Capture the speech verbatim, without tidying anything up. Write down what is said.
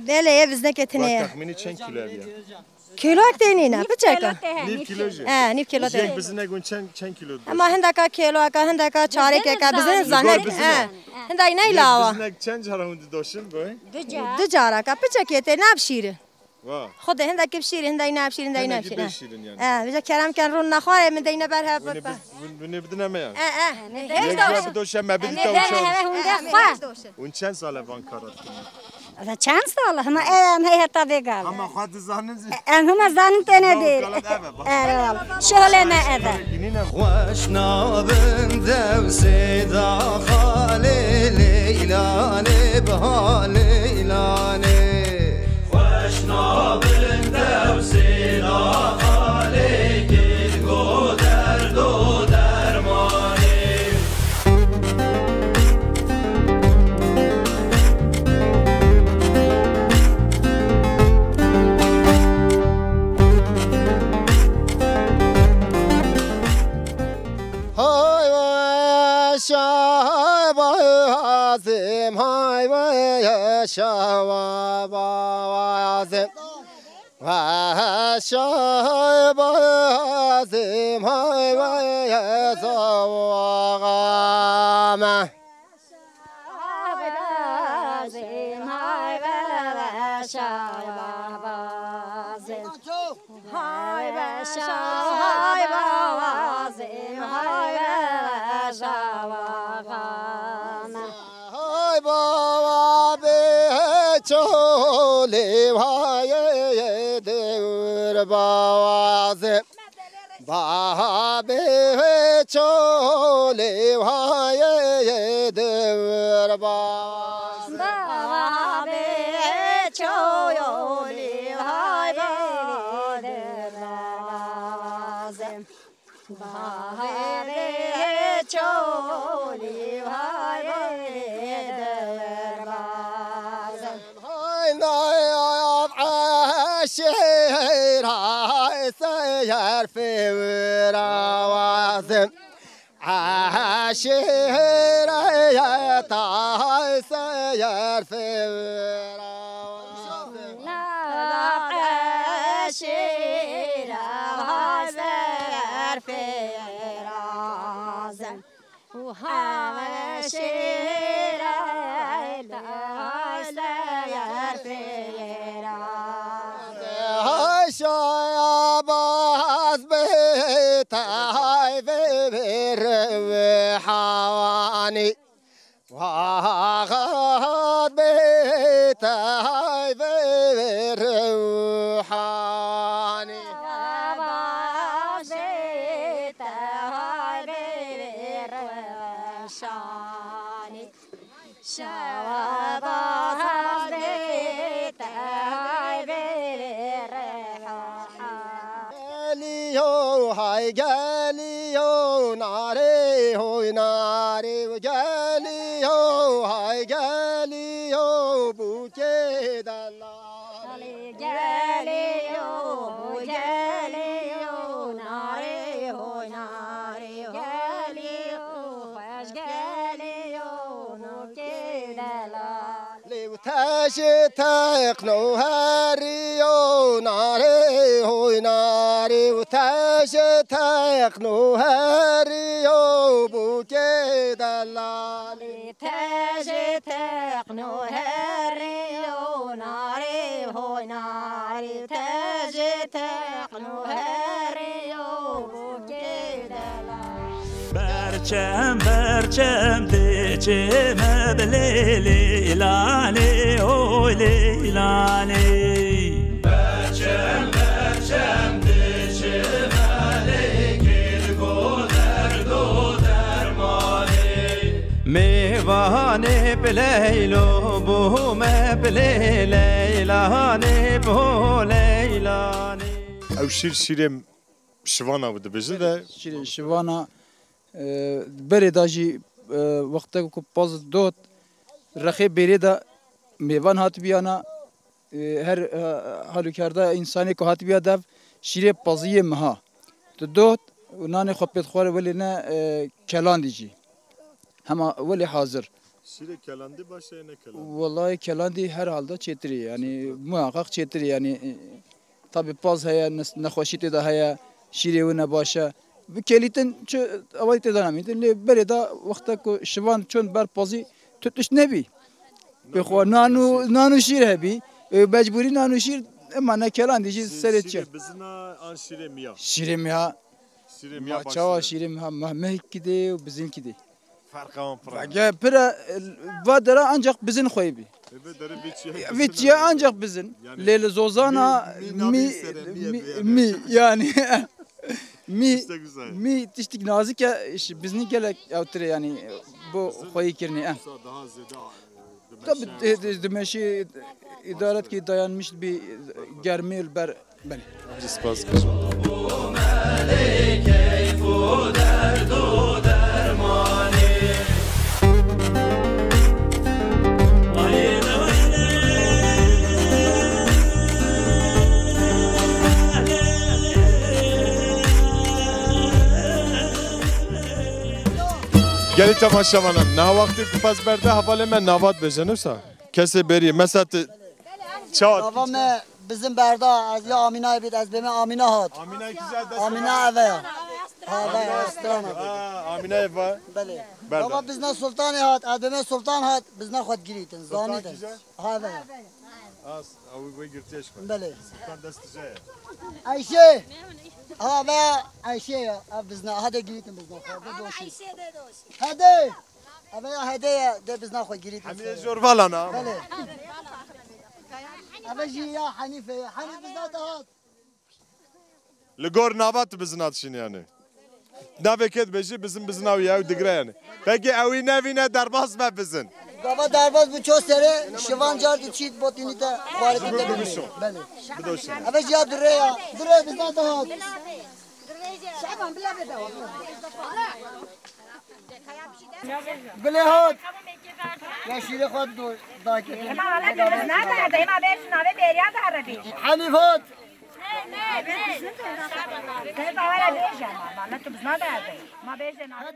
Belê, yê biznekê tune ye. Bak, tahmînî çend kilo ev ya? Kîloyek tê nîne, piçek e. Nîv kîlo jî. He, nîv kîlo tê. Yek bizinek hûn çend, çend kilo dibêjin? Ama hindeka kîloyek e, hindeka çarêkek e, bizin zehnek. He. Hinda yî ney lawa. Yek bizinek çend cara hûn didoşin, boy? Du carek e, piçekê tê, ne bi şîrî. Va. Xwedê hindekî bi şîrî, hindekî ne bi şîrî, hindekî ne bi şîrî. Hindekî bê şîrin yani. He, vêca kerem ken rûn nexwarê, min deyne ber hev. Hûn ê bid-, hûn, hûn ê bidine me ya. E, e. Yek jî bidoşe me bidîta û çend. Hûn çend sal e van kara dikin? Çend sal? Hema em hey heta vê gavê. Hema xwe dizanin zî. Em hema zanin têne dêr. Ere wala. Şolê me eve. Xweş nabin dewsê daxalê Leylanê, biha Leylanê. Xweş nabin dewsê daxalê, kil go derdo dermanê. Hay ve şahbazim, hay ve şahbazim. Şahbazim, hay ve zavağame. Şahbazim, hay ve şahbazim. Hay ve şahbazim, hay ve şahbazim. Hay baba be çolê, hay dewr bawazim. Baba be çolê, hay dewr bawazim. Baba be çolê, hay dewr bawazim. Baharê çolî, baharê derbazin. Hay nayab eşêr, hay seyer fêwir awazin. Eşêr, hay seyer fêwir awazin. Nayab eşêr, hay seyer fêwir awazin. Hay şêra, hay seyer fêra. Hay şabaz bê te, hay vê vê rewhanî. Vaxat bê te, hay vê vê rewhanî. Şabaz bê te, hay vê vê rewşanî. Şabaz bê te, hay vê vê rewşanî. Geliyo, hay geliyo, narê hoy narê, geliyo, hay geliyo, bûkê delal. Geliyo, geliyo, narê ho narê, geliyo, xweş geliyo, bûkê delal. Lê û te ji teqno heriyo, narê hoy narê, û te ji teqno heriyo, bûkê delal. Te ji teqno heriyo, narê hoy narê, te ji teqno heriyo, bûkê delal. Berçem, berçem diçime bi lê leylanê, oy leylanê. Berçem, berçem diçime lê kil go derdo dermanê. Mêvanê bi leylo bûme bi lê leylanê bo leylanê. Ew şîr şîrê şivana dibêjin de. Şîrê şivana, e, berê de jî, e, wextek ku paz dot rexê bêrê de mêvan hatibiyana, e, her, e, halûkerda însanê ku hatibiya dev şîrê paziyê miha. Tu dot û nanê xwe pê dixwar welê ne, e, kelandî jî. Hema welê hazir. Şîrê kelandî baş e ne kelandî? Wellahî kelandî her halda çêtir e, yanî muhaqqaq çêtir e, yanî, e, tabî paz heye, nes-, nexweşî tê de heye, şîrê wî ne baş e. Bi kelîtin çi awayî tê de namîtin, lê berê de wexta ku şivan çûn ber pazî tu tişt nebî. Bi xwe nan û, nan û şîr hebî, e, mecbûrî nan û şîr, ema ne kelandî jî serê çi. Şîrê bizina an şîrê miya? Şîrê miya. Şîrê miya baş e. Ma çawa şîrê miya, meh-, mehkî de û bizinkî de. Ferqa wan pir e. Vege pir e, va dera ancak bizin xweyî bî. Ê, vê derê vê çiya Vê çiya ancak bizin. Yani Lê li zozana mî, mî, mî, mî, mî, yanî. Mî, mî tiştik nazik e, iş bizni gelek ewtir e, yanî bu xweyî kirinê, e. Tabi, e, di, di meşê idaretkî dayanmış bir germê li ber. Belê. Spas. Gelî temaşevanan, niha wextê ku pez berde hevalê me navat bêje, ne wisa? Kesê berî, mesela tu çawa Nava me bizim berda, ez ya Amînayê bît, ez bê me Amîna hat. Amîna kîja dest Amîna eve ya. Ha, eve ya, strana. Ha, Amîna eva. Belê. Berda. Baba bizna Sultanê hat, ez bê me Sultan hat, bizna xwe girîtin, Sultan zanîtin. Kîja? Ha, eve ya. As, ew wê girtiye ji xwe. Belê. Sultan dest tije ye. Ayşe. Ha, eve ya, Ayşe ya, ev bizna, hade girîtin bizna xwe, de doşî. Ayşe de doşî. Hede. Eve ya hede ye, de bizna xwe girît. Hemî jor vala na. Belê. Eve jî ya Henîfe ye. Henîf bizna dihat. Li gor nava tu bizina dişînî yani. Navê kê dibêjî bizim bizina wî ew digre yani. Peki ew wî nevîne derbas me bizin. Gava derbas bu ço sere, şivan car di çît botînî te xwaritî te bibişo. Belê. Bidoşin. Eve jî ya dire ya. Dire bizna dihat. Şaban bila bebe. Gulê hat. Ya şîrê xwe do dakê. Ema wala biz nade, ema bêjin navê bêriya de herebî. Henîf hat. Te bawara bêje ama, ma tu biz nade. Ma bêje navê.